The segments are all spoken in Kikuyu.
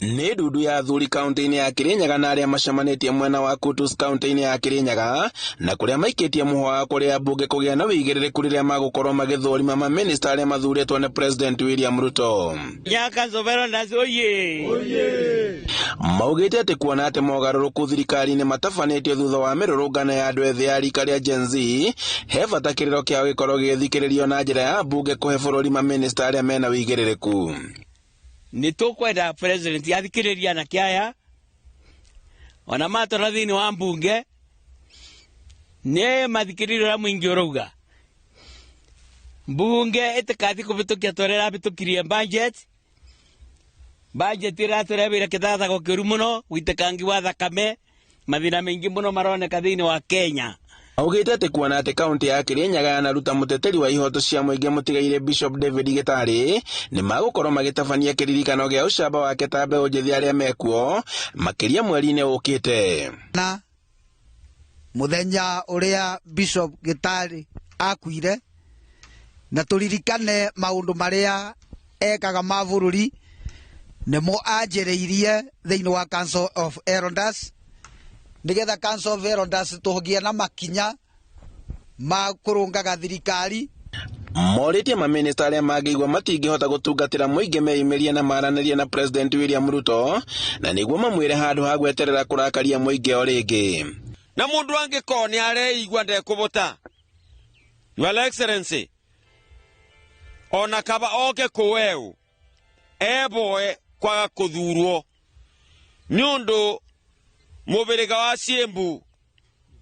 Nĩ ndundu ya athuri kaunti-inĩ ya Kirinyaga na arĩa macemanĩtie mwena wa Kutus kaunti-inĩ ya Kirinyaga na kũrĩa maikĩtie mũhwa wa kũrĩ ambunge kũgĩa na wĩigĩrĩrĩku rĩrĩa magũkorwo magĩthũrima mamĩnĩsta arĩa mathurĩtwo nĩ President William Ruto. Nyaka Nzovero Ndazi oye! Maugĩte atĩ kuona atĩ mogarũrũku thirikari-inĩ matabanĩtio thutha wa mĩrũrũngano ya andũ ethĩ a rika rĩa Gen Z, he bata kĩrĩro kĩao gĩkorwo gĩgĩthikĩrĩrio na njĩra ya mbunge kũhe bũrũri mamĩnĩsta arĩa mena wĩigĩrĩrĩku. Nĩ tũkwenda president athikĩrĩria anake aya ona matwara thĩinĩ wa mbunge nĩ mathikĩrĩrie ũrĩa mũingĩ ũrauga. Mbunge ĩtĩkathi kũbĩtũkia ta ũrĩa ĩrabĩtũkirie budget. Budget ĩratũrehera kĩthathago kĩũru mũno, ũitĩkangi wa thakame, mathĩna maingĩ mũno maroneka thĩinĩ wa Kenya. Augĩte atĩ kuona atĩ kaunti ya Kirinyaga yanaruta mũteteri wa ihoto cia mũingĩ mũtigaire Bishop David Gĩtarĩ, nĩ magũkorwo magĩtabania kĩririkano gĩa ũcamba wake ta mbeũ njĩthĩ arĩa mekuo makĩria mweri-inĩ ũkĩte. Na mũthenya ũrĩa Bishop Gĩtarĩ akuire, na tũririkane maũndũ marĩa ekaga ma bũrũri, nĩmo anjĩrĩirie thĩinĩ wa Council of Elders, nĩgetha Council of Elders tũgĩe na makinya ma kũrũngaga thirikari. Morĩtie mamĩnĩsta arĩa mangĩigua matingĩhota gũtungatĩra mũingĩ meyumĩrie na maranĩrie na President William Ruto, na nĩguo mamwĩre handũ ha gweterera kũrakaria mũingĩ o rĩngĩ. Na mũndũ angĩkorwo nĩ areigua ndekũbota, Your Excellency, ona kaba oke kũweũ eboe kwaga kũthurwo nĩ ũndũ mũbĩrĩga wa ciĩmbu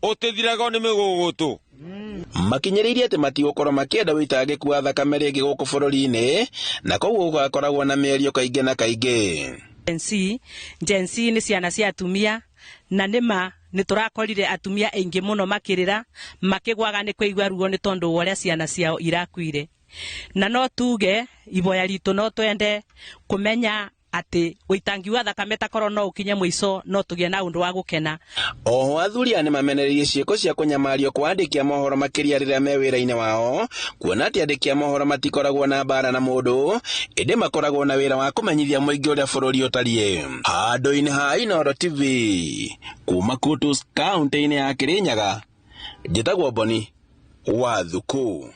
ũtĩthiragwo nĩ mĩgũgũtũ. Makinyĩrĩirie atĩ matigũkorwo makĩenda ũitangĩku wa thakame rĩngĩ gũkũ bũrũri-inĩ, na koguo gũgakoragwo na mĩario kaingĩ na kaingĩ. Gen Z, Gen Z nĩ ciana cia atumia, na nĩma nĩ tũrakorire atumia aingĩ mũno makĩrĩra makĩgwaga nĩ kũigua ruo nĩ tondũ wa ũrĩa ciana ciao irakuire. Na no tuge iboya ritũ no twende kũmenya atĩ ũitangi wa thakame ta korwo no ũkinye mũico no tũgĩe na ũndũ wa gũkena. Oho athuri aya nĩmamenereirie ciĩko cia kũnyamario kwa andĩki a mohoro makĩria rĩrĩa me wĩra-inĩ wao, kuona atĩ andĩki a mohoro matikoragwo na mbara na mũndũ, ĩndĩ makoragwo na wĩra wa kũmenyithia mũingĩ ũrĩa bũrũri ũtariĩ. Handũ-inĩ ha Inooro TV, kuma Kutus kaunti-inĩ ya Kirinyaga, njĩtagwo Boni wa Thuku.